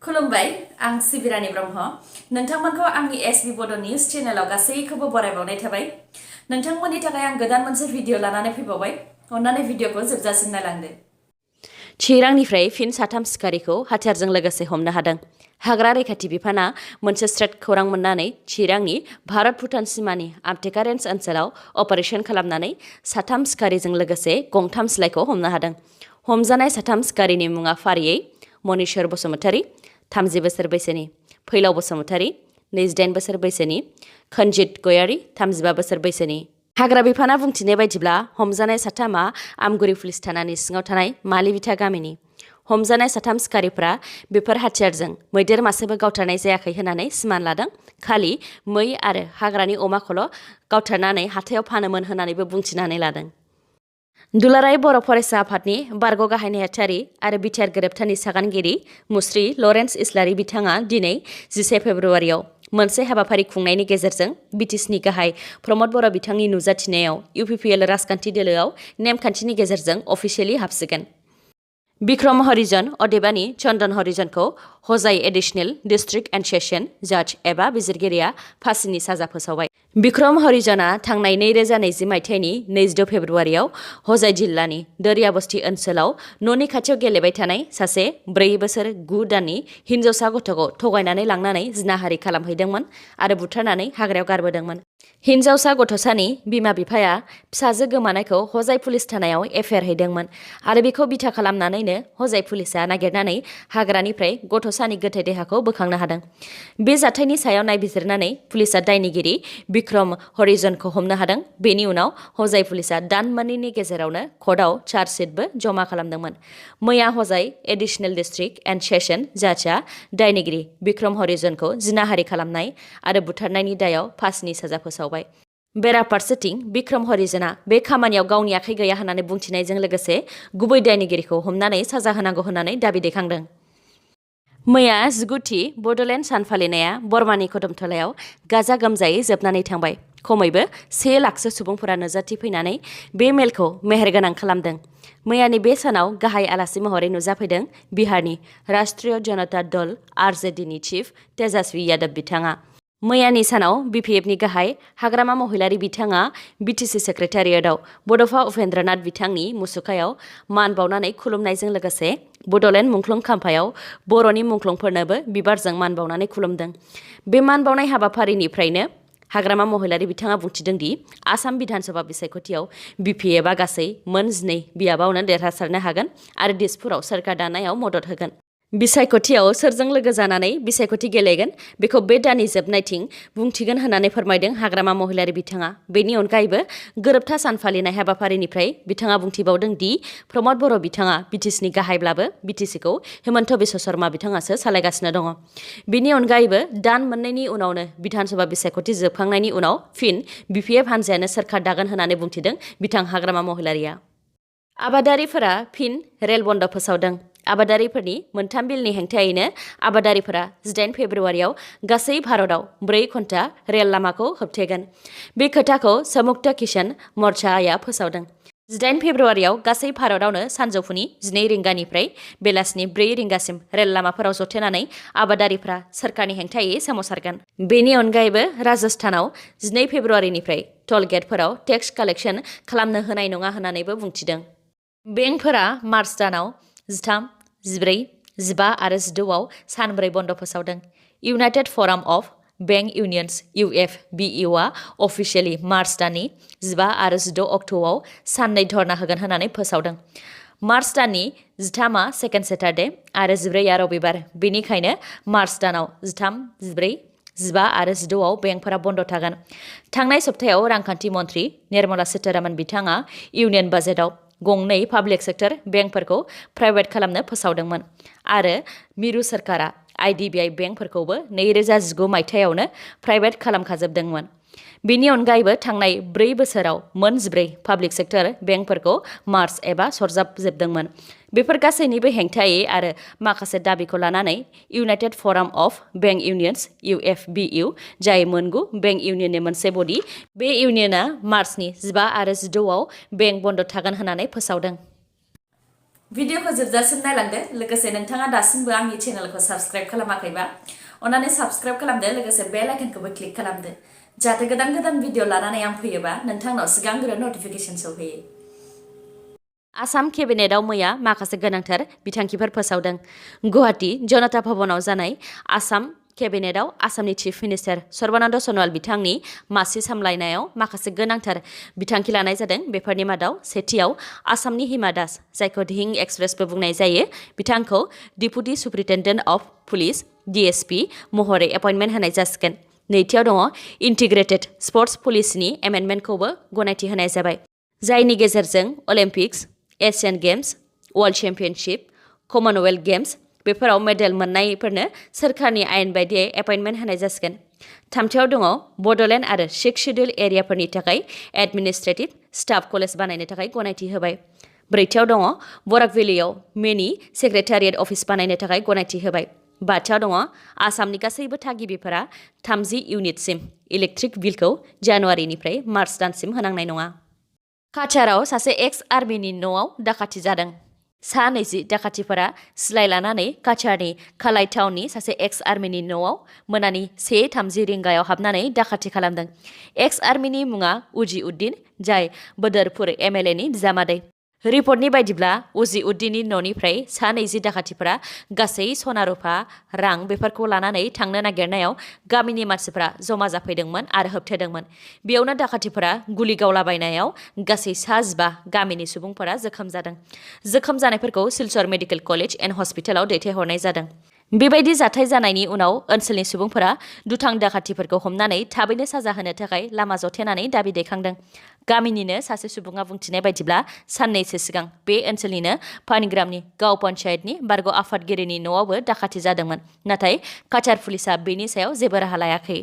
खुलुमबाय आं सिबिरानि ब्रह्म नोंथांमोनखौ आंनि एसबी बड' निउज चेनेलाव गासैखौबो बरायबावनाय थाबाय नोंथांमोननि थाखाय आं गोदान मोनसे भिडिअ लानानै फैबावबाय अन्नानै भिडिअखौ जोबजासिम नायलांदो चिरांनिफ्राय फिन साथाम सिखारिखौ हाथियारजों लोगोसे हमनो हादों हाग्रा रैखाथि बिफाना मोनसे स्ट्रेट खौरां मोननानै चिरांनि भारत भुटान सिमानि आमटेका रेन्ज ओनसोलाव अपारेशन खालामनानै साथाम सिखारिजों लोगोसे गंथाम सिलाइखौ हमनो हादों हमजानाय साथाम सिखारिनि मुङा फारियै मनीश्वर बसुमतारी 30 बोसोर बैसोनि फैलाव बसुमतारी 28 बोसोर बैसोनि खनजित गयारी 35 बोसोर बैसोनि हाग्रा बिफाना बुंथिनाय बायदिब्ला हमजानाय साथामा आमगुरि पुलिस थानानि सिङाव थानाय मालिबिथा गामिनि हमजानाय साथाम सिखारिफ्रा बेफोर हाथियारजों मैदेर मासेबो गावथारनाय जायाखै होननानै सिमान लादों खालि मै आरो हाग्रानि अमाखौल' गावथारनानै हाथायाव फानोमोन होननानैबो बुंथिनानै लादों दुलाराय बर' फरायसा आफादनि बारग' गाहाय नेहाथारि आरो बिटिआर गोरोबथानि सागानगिरि मुस्रि लरेन्स इस्लारि बिथाङा दिनै 10 फेब्रुवारियाव मोनसे हाबाफारि खुंनायनि गेजेरजों बिटिसिनि गाहाय प्रमद बर' बिथांनि नुजाथिनायाव इउपिपिएल राजखान्थि दोलोआव नेमखान्थिनि गेजेरजों अफिसियेलि हाबसिगोन बिक्रम हरिजन अदेबानि चन्दन हरिजनखौ हजाय एडिशनेल डिस्ट्रिक्ट एन्ड सेशन जाज एबा बिजिरगिरिया फासिनि साजा फोसावबाय बिक्रम हरिजना थांनाय 2020 मायथाइनि 22 फेब्रुवारियाव हजाय जिल्लानि दरियाबस्ती ओनसोलाव न'नि खाथियाव गेलेबाय थानाय सासे 4 बोसोर 9 दाननि हिन्जावसा गथ'खौ थगायनानै लांनानै जिनाहारि खालामहैदोंमोन आरो बुथारनानै हाग्रायाव गारबोदोंमोन हिन्जावसा गथ'सानि बिमा बिफाया फिसाजो गोमानायखौ हजाय पुलिस थानायाव एफआइआर हैदोंमोन आरो बेखौ बिथा खालामनानैनो हजाय पुलिसा नागिरनानै हाग्रानिफ्राय गथ'सानि गोथै देहाखौ बोखांनो हादों बे जाथायनि सायाव नायबिजिरनानै पुलिसा दायनिगिरि बिक्रम हरिजनखौ हमनो हादों बेनि उनाव हजाय पुलिसा दान मोननैनि गेजेरावनो कर्टआव चार्जशीटबो जमा खालामदोंमोन मैया हजाय एडिशनेल डिस्ट्रिक्ट एन्ड सेशन जाजआ दायनिगिरि बिक्रम हरिजनखौ जिनाहारि खालामनाय आरो बुथारनायनि दायाव फासिनि साजा फोसावबाय बेराफारसेथिं बिक्रम हरिजना बे खामानियाव गावनि आखाइ गैया होननानै बुंथिनायजों लोगोसे गुबै दायनिगिरिखौ हमनानै साजा होनांगौ होननानै दाबि दैखांदों मैया 19थि बड'लेण्ड सान फालिनाया बर्मानि कदमथलायाव गाजा गोमजायै जोबनानै थांबाय खमैबो 1 लाखसो सुबुंफोरा नुजाथिफैनानै बे मेलखौ मेहेरगोनां खालामदों मैयानि बे सानाव गाहाय आलासि महरै नुजाफैदों बिहारनि राष्ट्रीय जनता दल आरजेडीनि चिफ तेजास्वी यादव बिथाङा मैयानि सानाव बिपिएफनि गाहाय हाग्रामा महिलारि बिथाङा बिटिसि सेक्रेटारियेटआव बड'फा उपेन्द्रनाथ बिथांनि मुसुखायाव मान बावनानै खुलुमनायजों लोगोसे बड'लेण्ड मुंख्लं खाम्फायाव बर'नि मुंख्लंफोरनोबो बिबारजों मान बावनानै खुलुमदों बे मान बावनाय हाबाफारिनिफ्रायनो हाग्रामा महिलारि बिथाङा बुंथिदों दि आसाम बिधानसभा बिसायख'थियाव बिपिएफआ गासै मोन 12 बियाबावनो देरहासारनो हागोन आरो दिसपुराव सोरखार दानायाव मदद होगोन बिसायख'थियाव सोरजों लोगो जानानै बिसायख'थि गेलेगोन बेखौ बे दाननि जोबनायथिं बुंथिगोन होननानै फोरमायदों हाग्रामा महिलारि बिथाङा बेनि अनगायैबो गोरोबथा सान फालिनाय हाबाफारिनिफ्राय बिथाङा बुंथिबावदों दि प्रमद बर' बिथाङा बिटिसिनि गाहायब्लाबो बिटिसिखौ हेमन्त बिश्व शर्मा बिथाङासो सालायगासिनो दङ बेनि अनगायैबो दान मोननैनि उनावनो बिधानसभा बिसायख'थि जोबखांनायनि उनाव फिन बिपिएफ हान्जायानो सोरखार दागोन होननानै बुंथिदों बिथां हाग्रामा महिलारिया आबादारिफोरा फिन रेल बन्द फोसावदों आबादारिफोरनि मोनथाम बिलनि हेंथायैनो आबादारिफोरा 18 फेब्रुवारियाव गासै भारतआव 4 घन्टा रेल लामाखौ होबथेगोन बे खोथाखौ संयुक्त किसान मर्चाआ फोसावदों 18 फेब्रुवारियाव गासै भारतआवनो सानजौफुनि 12 रिंगानिफ्राय बेलासिनि 4 रिंगासिम रेल लामाफोराव जथेनानै आबादारिफ्रा सोरखारनि हेंथायै सोमावसारगोन बेनि अनगायैबो राजस्थानाव 12 फेब्रुवारिनिफ्राय टल गेटफोराव टेक्स कालेक्सन खालामनो होनाय नङा होननानैबो बुंथिदों बेंकफोरा मार्च दानाव 13, 14, 15 आरो 16आव सानब्रै बन्द फोसावदों united forum of bank unions UFBEUआ अफिसियेलि मार्च दाननि 15 आरो 16 अक्ट'आव साननै धरना होगोन होननानै फोसावदों मार्च दाननि 13आ सेकेन्ड सेटारडे आरो 14आ रबिबार बेनिखायनो मार्च दानाव 13, 14, 15 आरो 16आव बेंकफोरा बन्द थागोन थांनाय सप्तायाव रांखान्थि मन्थ्रि निर्मला सीतारामन बिथाङा इउनियन बाजेटआव गंनै पाब्लिक सेक्टर बेंकफोरखौ प्राइभेट खालामनो फोसावदोंमोन आरो मिरु सोरखारा IDBI बेंकफोरखौबो 2019 मायथाइयावनो प्राइभेट खालामखाजोबदोंमोन बेनि अनगायैबो थांनाय 4 बोसोराव मोन 14 पाब्लिक सेक्टर बेंकफोरखौ मार्च एबा सरजाबजोबदोंमोन बेफोर गासैनिबो हेंथायै आरो माखासे दाबिखौ लानानै United forum of bank इउनियन्स UFBEU जाय मोनगु बेंक इउनियननि मोनसे बडि बे इउनियना मार्चनि 15 आरो 16आव बेंक बन्द थागोन होननानै फोसावदों भिडिअखौ जोबजासिम नायलांदो लोगोसे नोंथाङा दासिमबो आंनि चेनेलखौ साबस्क्राइब खालामाखैबा अन्नानै साबस्क्राइब खालामदो लोगोसे बेल आइकनखौबो क्लिक खालामदो जाहाथे गोदान गोदान भिडिअ लानानै आं फैयोबा नोंथांनाव सिगांग्रो नटिफिकेसन सौहैयो। आसाम केबिनेटआव मैया माखासे गोनांथार बिथांखिफोर फोसावदों। गुवाहाटी जनता भवनाव जानाय आसाम केबिनेटआव आसामनि चिफ मिनिस्टार सर्बानन्द सन'वाल बिथांनि मासि सामलायनायाव माखासे गोनांथार बिथांखि लानाय जादों। बेफोरनि मादाव सेथियाव आसामनि हिमा दास जायखौ दिहिं एक्सप्रेसबो बुंनाय जायो बिथांखौ deputy superintendent of police DSP महरै एपइन्टमेन्ट होनाय जासिगोन। नैथियाव दङ इन्टिग्रेटेड स्पर्ट्स पलिसिनि एमेन्डमेन्टखौबो गनायथि होनाय जाबाय जायनि गेजेरजों Olympics Asian games world championship Commonwealth games बेफोराव मेडेल मोननायफोरनो सोरखारनि आयेन बायदियै एपइन्टमेन्ट होनाय जासिगोन। थामथियाव दङ बड'लेण्ड आरो सिक्स शिड्युल एरियाफोरनि थाखाय एडमिनिस्ट्रेटिभ स्टाफ कलेज बानायनो थाखाय गनायथि होबाय। ब्रैथियाव दङ बराक भेलियाव मिनि सेक्रेटारियेट अफिस बानायनो थाखाय गनायथि होबाय। बाथियाव दङ आसामनि गासैबो थागिबिफोरा 30 इउनिटसिम इलेक्ट्रिक बिलखौ जानुवारिनिफ्राय मार्च दानसिम होनांनाय नङा। काछाराव सासे एक्स आर्मिनि न'आव दाखाथि जादों। सा 20 दाखाथिफोरा सिलाय लानानै काछारनि खालाय टाउननि सासे एक्स आर्मिनि न'आव मोनानि 1:30 रिंगायाव हाबनानै दाखाथि खालामदों। एक्स आर्मिनि मुङा उजि उद्दिन जाय बदरपुर MLA नि बिजामादै। रिपर्टनि बायदिब्ला उजि उद्दिननि न'निफ्राय सा 20 दाखाथिफोरा गासै सना रुफा रां बेफोरखौ लानानै थांनो नागिरनायाव गामिनि मानसिफोरा जमा जाफैदोंमोन आरो होबथेदोंमोन। बेयावनो दाखाथिफोरा गुलि गावलाबायनायाव गासै सा 15 गामिनि सुबुंफोरा जोखोम जादों। जोखोम जानायफोरखौ सिलचर मेडिकेल कलेज एन्ड हस्पिटालाव दैथायहरनाय जादों। बेबायदि जाथाय जानायनि उनाव ओनसोलनि सुबुंफोरा दुथां दाखाथिफोरखौ हमनानै थाबैनो साजा होनो थाखाय लामा जथेनानै दाबि दैखांदों। गामिनिनो सासे सुबुङा बुंथिनाय बायदिब्ला साननैसो सिगां बे ओनसोलनिनो पानिग्रामनि गाव पन्चायतनि बारग' आफादगिरिनि न'आवबो दाखाथि जादोंमोन नाथाय काछार पुलिसआ बेनि सायाव जेबो राहा लायाखै।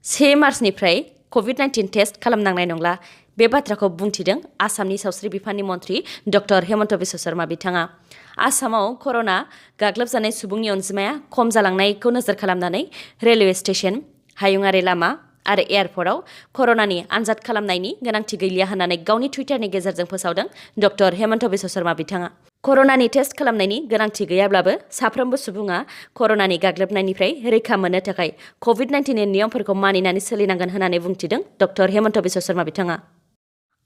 1 मार्चनिफ्राय COVID-19 टेस्ट खालामनांनाय नंला बे बाथ्राखौ बुंथिदों आसामनि सावस्रि बिफाननि मन्थ्रि डक्टर हेमन्त बिश्व शर्मा बिथाङा। आसामाव कर'ना गाग्लोबजानाय सुबुंनि अनजिमाया खम जालांनायखौ नोजोर खालामनानै रेलवे स्टेशन हायुङारि लामा आरो एयारपर्टआव कर'नानि आनजाद खालामनायनि गोनांथि गैलिया होननानै गावनि टुइटारनि गेजेरजों फोसावदों डक्टर हेमन्त बिश्व शर्मा बिथाङा। कर'नानि टेस्ट खालामनायनि गोनांथि गैयाब्लाबो साफ्रोमबो सुबुङा कर'नानि गाग्लोबनायनिफ्राय रैखा मोननो थाखाय COVID-19नि नियमफोरखौ मानिनानै सोलिनांगोन होननानै बुंथिदों डक्टर हेमन्त बिश्व शर्मा बिथाङा।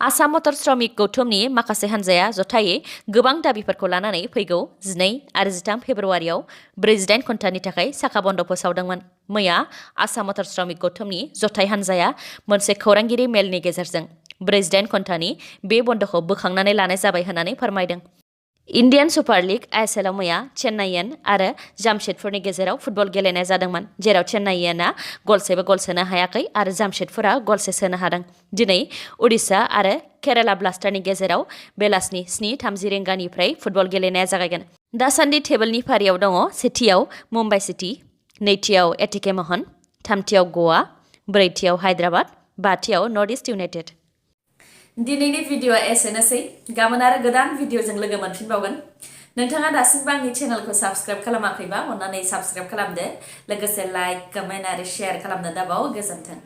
आसाम मटर श्रमिक गौथुमनि माखासे हान्जाया जथायै गोबां दाबिफोरखौ लानानै फैगौ 12 आरो 13 फेब्रुवारियाव 48 घन्टानि थाखाय साखा बन्द फोसावदोंमोन। मैया आसाम मटर श्रमिक गौथुमनि जथाय हान्जाया मोनसे खौरांगिरि मेलनि गेजेरजों 48 घन्टानि बे बन्दखौ बोखांनानै लानाय जाबाय होननानै फोरमायदों। इन्डियान सुपार लीग ISL आव मैया चेन्नाइयन आरो जामशेदपुरनि गेजेराव फुटबल गेलेनाय जादोंमोन जेराव चेन्नाइयनआ गलसेबो गल सोनो हायाखै आरो जामशेदपुरा गलसे सोनो हादों। दिनै उडिशा आरो केराला ब्लास्टारनि गेजेराव बेलासिनि 7:30 रिंगानिफ्राय फुटबल गेलेनाया जागायगोन। दासान्दि टेबोलनि फारियाव दङ सेथियाव मुम्बाइ सिटी, नैथियाव एटिके महन, थामथियाव गवा, ब्रैथियाव हायद्राबाद, बाथियाव नर्थ इस्ट इउनाइटेड। दिनैनि भिडिअआ एसेनोसै गाबोन आरो गोदान भिडिअजों लोगो मोनफिनबावगोन। नोंथाङा दासिमबो आंनि चेनेलखौ साबस्क्राइब खालामाखैबा अन्नानै साबस्क्राइब खालामदो लोगोसे लाइक कमेन्ट आरो शेयार खालामनो दाबाव। गोजोन्थों।